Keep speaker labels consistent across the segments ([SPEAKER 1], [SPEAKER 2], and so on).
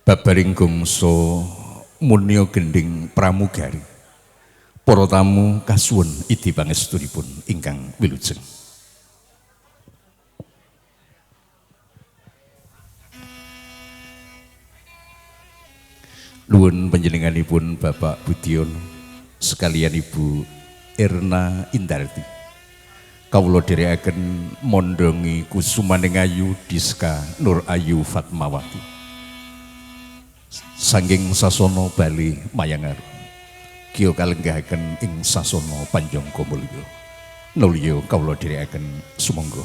[SPEAKER 1] Babaring gongso munio gending pramugari. Para tamu kasuwun idi pangestunipun ingkang wilujeng. Nuwun panjenenganipun Bapak Budiono sekalian Ibu Erna Indarti. Kawula dherekaken mondhongi kusumaning ayu Diska Nur Ayu Fatmawati. Saking sasana Bali Mayangaru. Kiya kalenggahaken ing sasana Panjangka Mulya. Nulya kawula dherekaken sumangga.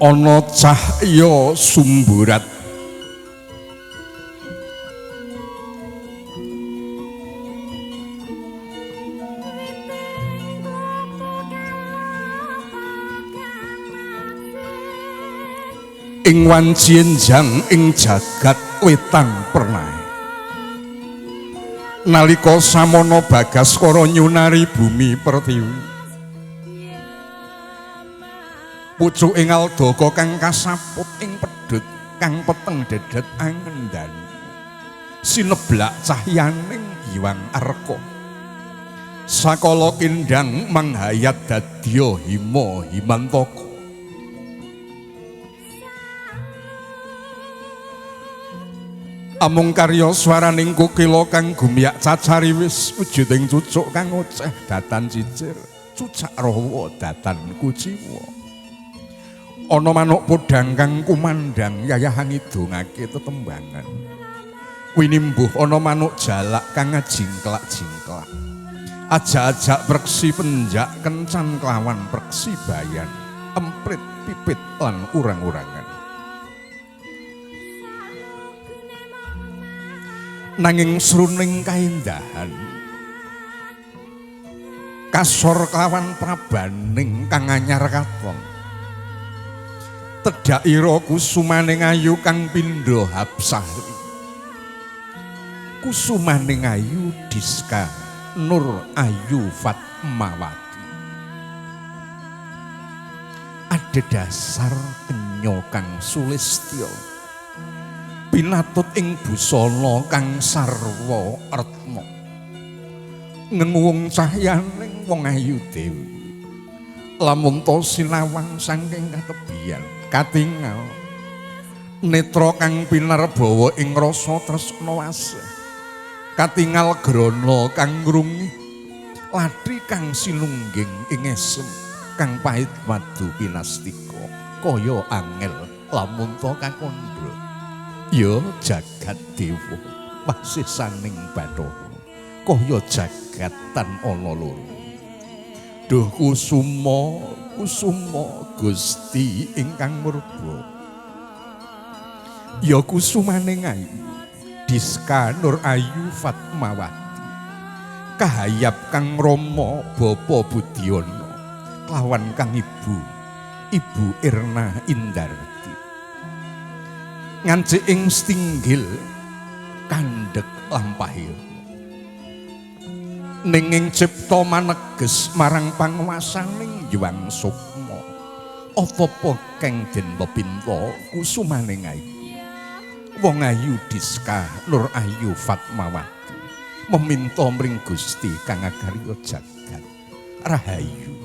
[SPEAKER 1] Ana cahya sumburat ing wanci enjang ing jagat wetan pernahe. Nalika samana Bagaskara nyunari bumi pertiwi, pucuk ing aldaka kang kasaput ing pedhut kang peteng dedet angendan sineblak cahyaning Hyang Arka. Sakala kindang manghayat dadya hima himantaka. Amung karya swaraning kukila kang gumyak cacari wis wujuding cucuk kang oceh datan cicir cucak rawa datan kuciwa. Ana manuk podhang kang kumandhang yayahan ngidungake tetembangan. Winimbuh ana manuk jalak kang ngajingklak-jingklak. Ajak-ajak preksi penjak kencan kelawan preksi bayan, emprit pipit lan urang-urangan. Nanging sruning kaendahan kasor kelawan prabaning kang anyar katon. Tedhak ira kusumaning ayu kang pindha hapsah. Kusumaning ayu Diska Nur Ayu Fatmawati. Adhedhasar kenya kang sulistya, pinatut ing busana kang sarwa retna. Ngenguwung cahyaning wong ayu dewi, lamun ta sinawang saking katebian katingal netra kang pinarbawa ing rasa tresna wasih, katingal grana kang ngrungi lathi kang sinungging ing esem kang pahit madu pinastika kaya angel lamun ta kakandha. Ya jagat dewa wasisaning bathara kaya jagat tan ana loro. Duh kusuma kusuma Gusti ingkang murba, ya kusumaning ayu Diska Nur Ayu Fatmawati, kahayap kang rama Bapa Budiono kelawan kang ibu Ibu Erna Indarti, ngancik ing stinggil kandhek lampahira. Ninging cipta maneges marang panguwasaning Hyang Sukma, atapa keng den pepinta kusumaning ayu wong ayu Diska Nur Ayu Fatmawati meminta mring Gusti kang agarya jagat. Rahayu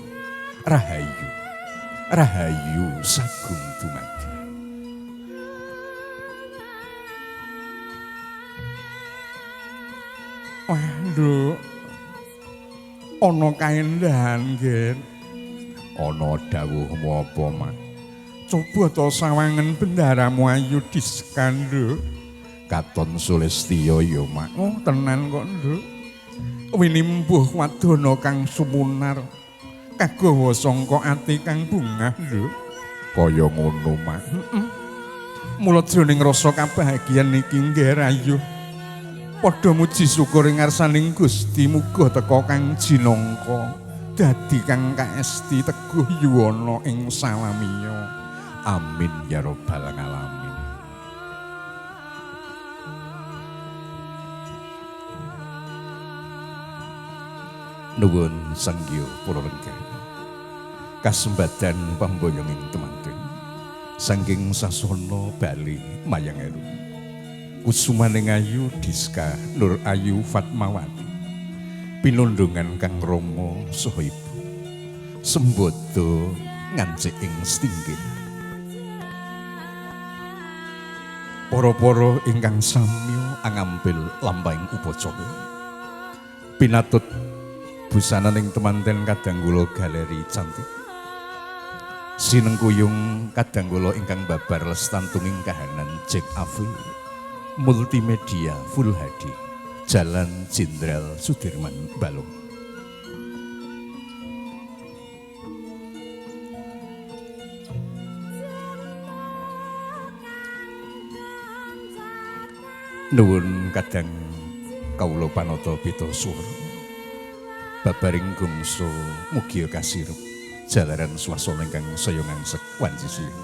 [SPEAKER 1] rahayu rahayu sagung dumadi. Waduh, ana kaendahan nggih. Ana dawuhmu apa, Mak? Coba to sawangen bendaramu ayu Diska, Nduk. Katon sulistya ya, Mak. Oh, tenan kok, Nduk. Winimbuh wadana kang sumunar kagawa sangka ati kang bungah, Nduk. Kaya ngono, Mak. Heeh. Mula jroning rasa kabahagian iki nggih rayuh padha muji syukur ing ngarsaning Gusti, muga teka kang jinangka dadi kang kaesti teguh yuwana ing salamiya. Amin ya rabbal alamin. Nuwun sanggya para lenggah kasembadan pamboyonging temanten saking sasana Bali Mayangeru kusumaning ayu Diska Nur Ayu Fatmawati pinundungan kang rama saha ibu sembodo ngancik ing stinggih. Para-para ingkang samya angampil lampahing upacara pinatut busananing temanten kadang kula galeri cantik sinengkuyung kadang kula ingkang babar lestantunging kahanan Jack Ave Multimedia Full HD Jalan Jenderal Sudirman Balong. Nuwun kadang kawula panata pita suwara babaring gongso mugia kasirep jalaran swasana ingkang saya ngangsek wanci siang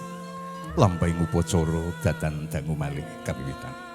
[SPEAKER 1] lampahing upacara datan dangu malih kawiwitan.